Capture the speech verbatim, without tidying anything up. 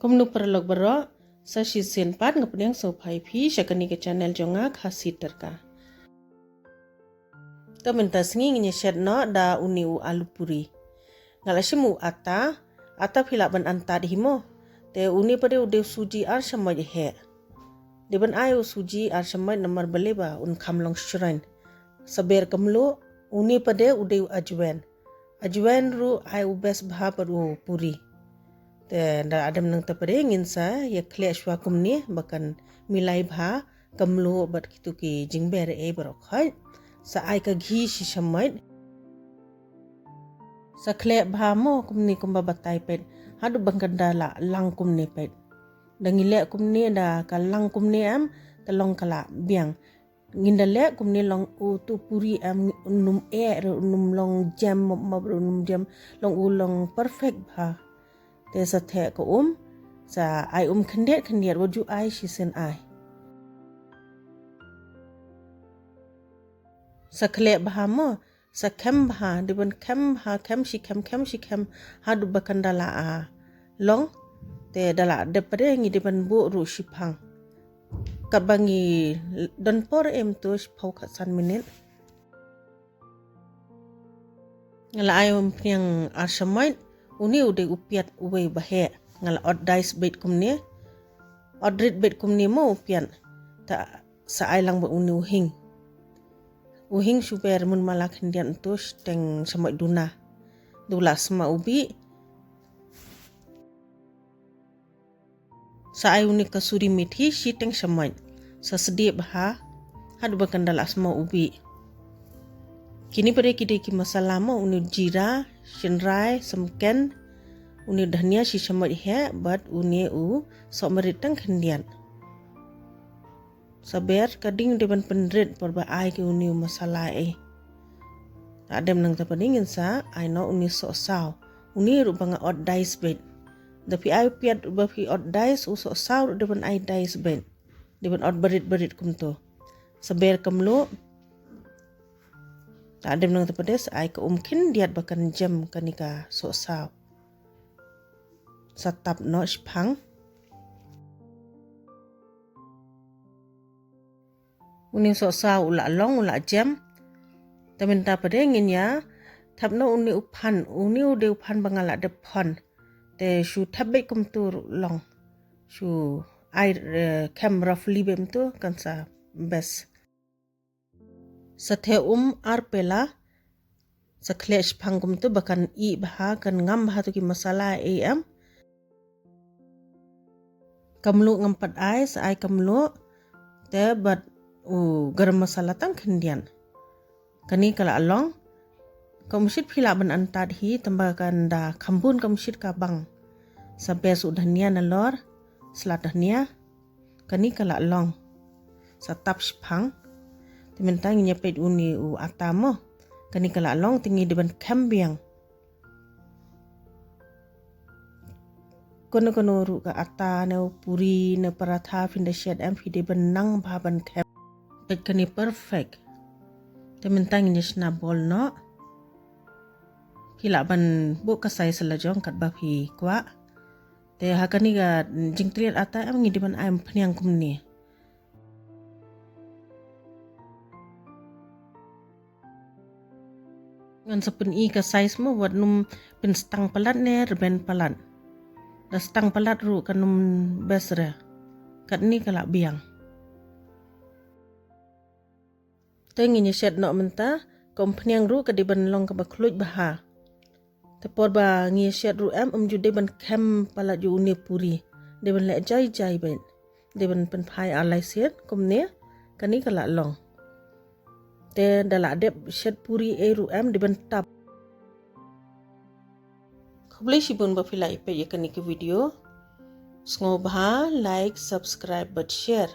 Kumno paralok baroh, sa shisien pat nga pdiang sngewbha ïa phi sha kane ka channel jong nga, Khasi Tyrka. Te mynta sngi ngin ïa shet noh da une u alu puri. Nga la shim u ata, ata phi lah ban antad hi mo. Te une pat de u dei u suji ar shamoit heh. Dei ban ai u suji ar shamoit namar balei ba un kham long shrine. Sa ber kumno, une pat de u dei u ajwain. Ajwain ruh ai u best bha pat u puri. Te da adem nangta pat de ngin sa ïa khleh shuwa kumne ba kan milai bha kumno bad kitu ki jingber ei baroh khoit. Sa ai ka ghee shi shamoit. Sa khleh bha mo kumne kumba batai peit. Haduh ba kan da la lang kumne peit. Da ngi leh kumne da ka lang kumne em, te long ka la biang. Ngin da leh kumne long utu puri em, un ym eh ruh, un ym long jem mop mop ruh, un ym jem, long u long perfect bha. Te sa theh ka um, sa ai um khyndiat khyndiat, wat ju ai shisien ai. Sa khleh bha mo, sa khem bha, dei ban khem bha, khem shi khem, khem shi khem, haduh ba kan da la, ah, long, te da la dep pat de ngi dei ban buh ruh shiphang. Katba ngi don por em to shiphew khatsan minit. Nga la ai umphniang ar shamoit, une u dei u piat uwei ba heh. Nga la ot dais beit kumne. Ot rit beit kumne mo u piat. Ta sa ai lang beit une u hing. U hing shu ber mun mala khyndiat ntu shiteng shamoit duna. Du la sma u bih. Sa ai une kasuri methi shiteng shamoit. Sa sdieh bha. Haduh ba kan da la sma u bih. Kine pat de ki dei ki masala mo, une jira, shynrai, samken, une dhania shi shamoit heh, bad une u sohmarit tang khyndiat. Sa ber ka ding dei ban pynrit por ba ai ki une u masala ei. Adem nangta pat de ngin sa ai noh une sohsaw. Une ruh ba nga ot dais beit. Da phi ai u piat ba phi ot dais, u sohsaw ruh dei ban ai dais beit. Dei ban ot barit barit kumto. Sa ber kumno. Adem nangta pat de sa ai ka um khyndiat ba kan jem kane ka sohsaw. Sa tap noh shiphang. Une u sohsaw u la long, u la jem. Te mynta pat de ngin ïa thep noh une u phan, une u dei u phan ba nga la dep phon. Te shu thep beit kumtu ruh long. Shu ai, eh, khem roughly beit kumtu kan sa best. Sa theh um ar pela, sa khleh shiphang kumtu ba kan ih bha, kan ngam bha tu ki masala ei em. Ka mluh ngam pat ai, sa ai ka mluh, te bad u garam masala tang khyndiat. Kane ka la long, ka umshit phi lah ban antad hi, tangba kan da kham bun ka umshit ka bang. Sa bes u dhania nalor, sla dhania, kane ka la long. Sa tap shiphang. Te mynta ngin ïa peit une u ata mo. Kane ka la long, te ngi dei ban khem biang. Kano kano ruh ka ata ne u puri ne paratha phin da shet em, phi dei ban nang bha ban khem. Peit kane perfect. Te mynta ngin ïa shna bol noh. Phi lah ban buh ka size la jong katba phi kwah. Te ha kane ka jingtriat ata em ngi dei ban ai umphniang kumne. Ngan sa pyni ka size mo wat nym pynstang palat ne rben palat. Da stang palat ruh kan ym bes re. Katne ka la biang. Te ngin ïa shet noh mynta, ka umphniang ruh ka dei ban long kaba khluit bha. Te por ba ngi ïa shet ruh em, ym ju dei ban khem palat ïa une puri. Dei ban leh jai jai beit. Dei ban pynphai ar lai siat kumne, kane ka la long. Te da la dep shet puri ei ruh em, dei ban tap. Khublei shibun ba phi la ïa peit ïa kane ka video. Sngewbha like, subscribe bad share.